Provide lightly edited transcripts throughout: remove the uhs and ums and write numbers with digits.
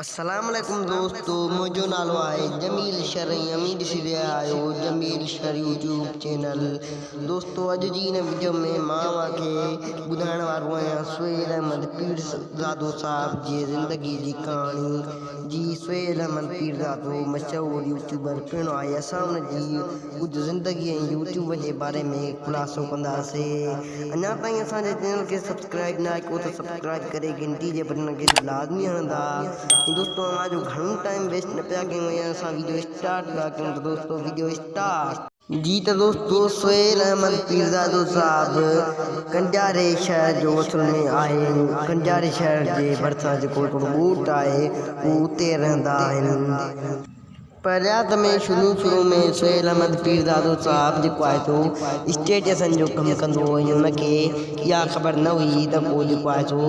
السلام عليڪم دوستو منهنجو نالو آهي جميل شر ۽ اوهين ڏسي رهيا آهيو جميل شر يوٽيوب چينل دوستو اڄ جي هن وڊيو ۾ مان اوهان کي ٻڌائڻ وارو آهيان سهيل احمد پيرزادو صاحب جي زندگي جي ڪهاڻي جي سهيل احمد پيرزادو مشهور يوٽيوبر پڻ آهي اسان ان جي ڪجهه زندگي ۽ يوٽيوب جي باري ۾ خلاصو ڪنداسين اڃا تائين اسان جي چينل کي سبسڪرائب ناهي ڪيو ته سبسڪرائب ڪري گهنٽي جي بٽڻ کي لازمي هڻندا ۽ دوستو اوهان جو گهڻو ٽائيم ويسٽ نه پيا ڪيون ۽ اسان ويڊيو اسٽارٽ پيا ڪيون ته دوستو ويڊيو اسٽارٽ. جي ته دوستو سهيل احمد پيرزادو صاحب ڪنڊياري شهر جو اصل ۾ آهي ۽ ڪنڊياري شهر جي ڀرسان جيڪو هڪڙو ڳوٺ آهي هو اتي رهندا آهن. پريات ۾ شروع شروع ۾ سهيل احمد پيرزادو صاحب جيڪو آهي سو اسٽيٽسن جو ڪم ڪندو هو ۽ ان کي اها خبر نه هئي ته ڪو جيڪو آهي سو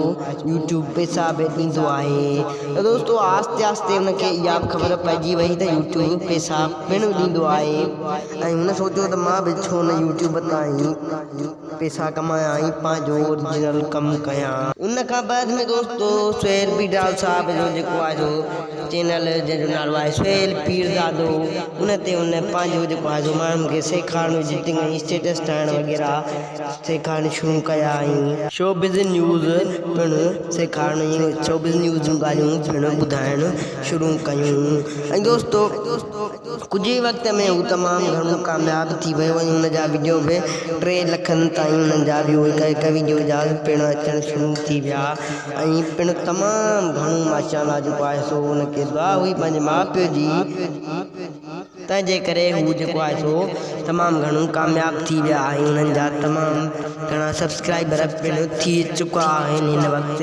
يوٽيوب پئسا به ڏيندو آهي ته دوستو آهستي آهستي ان کي اها به خبر پئجي وئي ته يوٽيوب پئسا پڻ ڏيندو آهي ۽ هن سوچيو ته مان به ڇو نه يوٽيوب تان ئي پئسا ڪمايان ۽ پنهنجو اوريجنل ڪم ڪيان. ان کان بعد ۾ دوستو سهيل پيرزادو صاحب جو جيڪو آهي سو چينل جنهن جو نالو آهي سهيل پيرزادو ان تي هن پنهنجو جيڪو آهي سو ماڻهن کي سيکارڻ ايڊيٽنگ ۽ اسٽيٽس ٺاهڻ وغيره سيکارڻ شروع ڪيا ۽ شوبز نيوز پڻ سيکارڻ ۽ شوبز نيوز جون ڳالهيون پڻ ٻڌائڻ شروع ڪيون ۽ دوستو ڪجهه ئي وقت ۾ هو تمام گهڻو ڪامياب ٿي ويو ۽ هن جا وڊيو به ٽي لکن تائين انهن جا ويو هڪ هڪ وڊيو جا پڻ اچڻ شروع ٿي ويا ۽ پڻ تمام گهڻو ماشاء الله جيڪو آهي سو ان کي دعا هئي پنهنجي ماء پيء جي تنهن جي ڪري هو جيڪو آهي سو تمام گهڻو ڪامياب ٿي ويا ۽ انهن جا تمام گهڻا سبسڪرائبر پڻ ٿي چڪا آهن هن وقت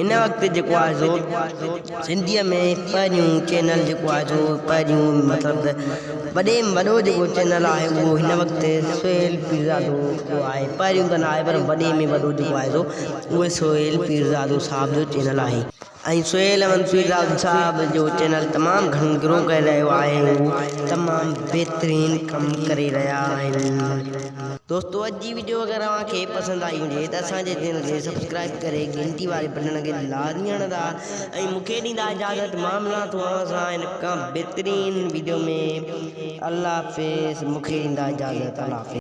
هن وقت جيڪو آهي سو سنڌيء ۾ پهريون چينل جيڪو آهي سو پهريون مطلب ته وڏي ۾ وڏو جيڪو چينل آهي اهو هن وقت سهيل پيرزادو جو آهي پهريون ته نه آهي پر وڏي ۾ وڏو جيڪو آهي سو اهو سهيل پيرزادو صاحب جو چينل آهي ۽ سهيل احمد پيرزادو صاحب جو چينل تمام گهڻو گرو ڪري رهيو آهي هو تمام بهترين ڪم ڪري رهيا آهن. دوستو اڄ جي وڊيو اگر اوهان کي پسند آئي هجي ته اسان جي چينل کي سبسڪرائب ڪري گهنٽي واري بٽڻ کي لازمي هڻندا ۽ مون کي ڏيندا اجازت مان ملان ٿو اوهان سان ان کان بهترين وڊيو ۾ الله حافظ مون کي ڏيندا اجازت الله حافظ.